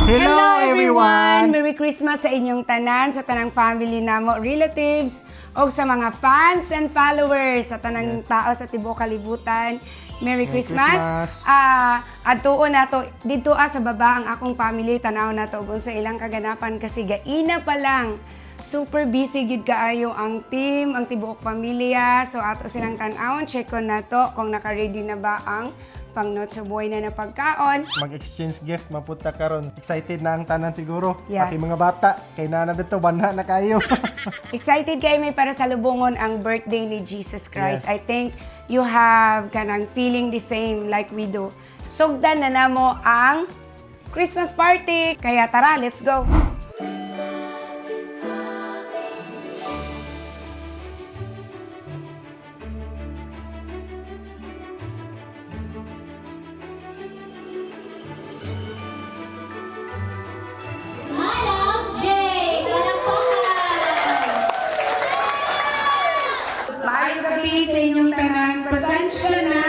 Hello, everyone! Merry Christmas sa inyong tanan, sa tanang family namo, relatives, o sa mga fans and followers, sa tanang tao sa tibuok kalibutan. Merry Merry Christmas. Christmas. Adtuon nato didto sa baba ang akong family, tanaw nato ug sa ilang kaganapan kasi gaina pa lang. Super busy gyud kaayo ang team, ang tibuok pamilya. So ato silang tan-awon, check on nato kung naka-ready na ba ang pang Noche Buena na pagkaon. Mag-exchange gift, mapunta karon. Excited na ang tanan siguro. Yes. Pati mga bata, kay nana dito, banha na kayo. Excited kayo may para sa lubungon ang birthday ni Jesus Christ. Yes. I think you have kanang feeling the same like we do. Sugdan na namo ang Christmas party. Kaya tara, let's go. Madam J. Palakpakan! Maayong gabi sa inyong tanan. Pasensya na.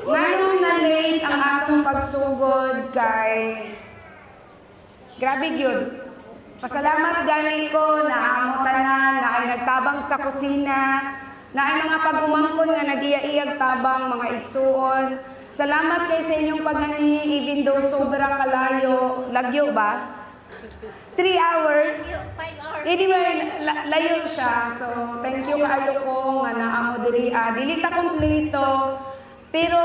Nganong na late ang atong pagsugod kay grabe gyud. Pasalamat gani ko na amo tanan na ay nagtabang sa kusina, na ay mga pag-umangkon nga nagiya-iyag tabang mga igsuon. Salamat kay sa inyong pagani even though sobra kalayo. Lagyo ba? 3 hours. 5 hours. Hindi ba, layo siya. So, thank you kaayo ko nga naamo diri. Dili ta kompleto. Pero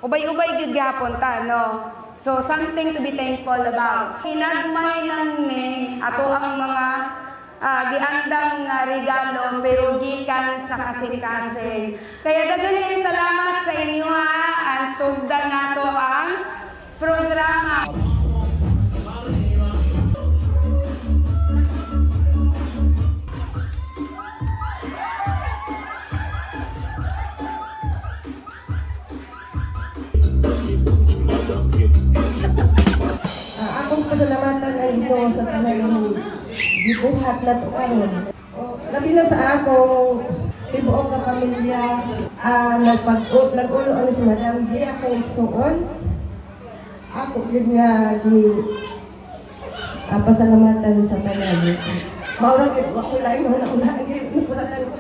ubay-ubay gyud gihapon ta, no? So, something to be thankful about. Hinagmay lang ni ato ang mga giandam nga regalo pero gikan sa kasing-kasing. Kaya daghan kayong salamat sa inyo ha. Ang sugdan nato ang programa. Akong pasalamatan ang Ginoo sa tanan gibuhat na to karon. O, labi na sa akong tibuok nga pamilya, nagpag nag-ulo ani si Madam G akong igsuon. Ako gyud nga gi pasalamatan sa tanan. Mao ra gyud wa ko laing una-una gyud napuratan ko.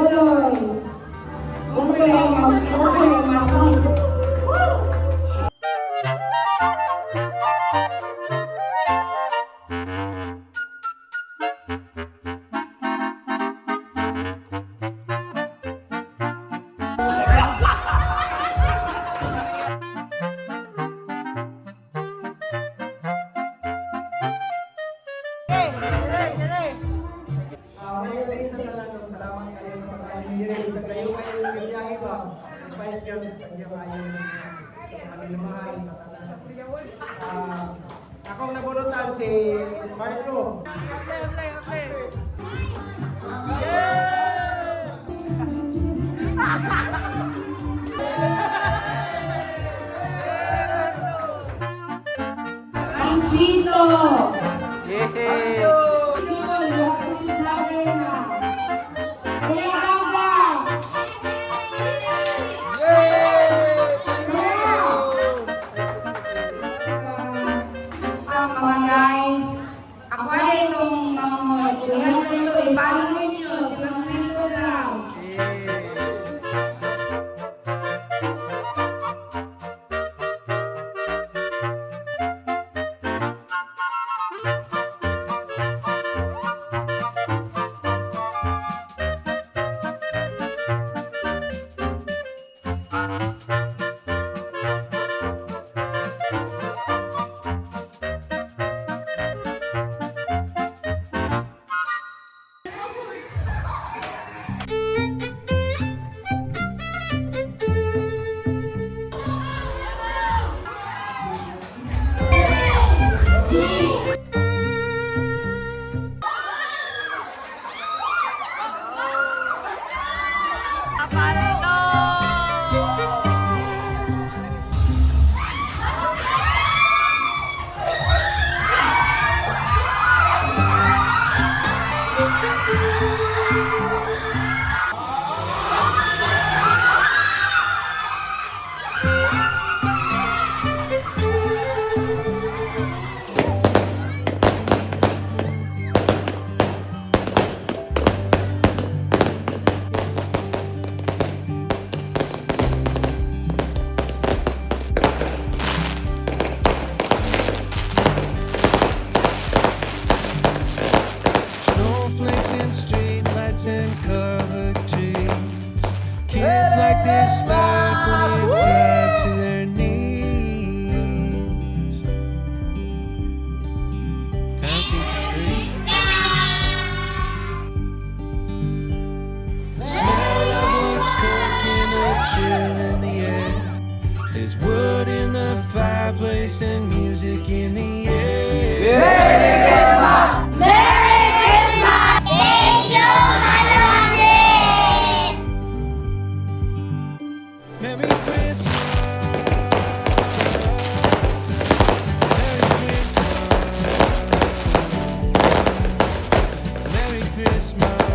Duloy. Unggoy ang mag-unggoy ang mag. May isa na lang, no? Salamat kayo sa pagkain. Sa kayo kayo biyahe ba? Advice yun, hindi maayo sa pamilya sa tanan. Akong nabunutan si Marco. Ang sweeto! Yay! Yun, welcome to vlogger na. Kuya Baba! Ang mga guys, ako ay itong mga mga ito, i-follow ninyo, si Mang Vito lang. Snowflakes and streetlights and covered trees. Kids like this life when it's up to their knees. Time seems to freeze. The smell of what's cooking, a chill in the air. There's wood in the fireplace and music in the air. Merry Christmas! Thank you, Manong Andre! Merry Christmas. Merry Christmas. Merry Christmas.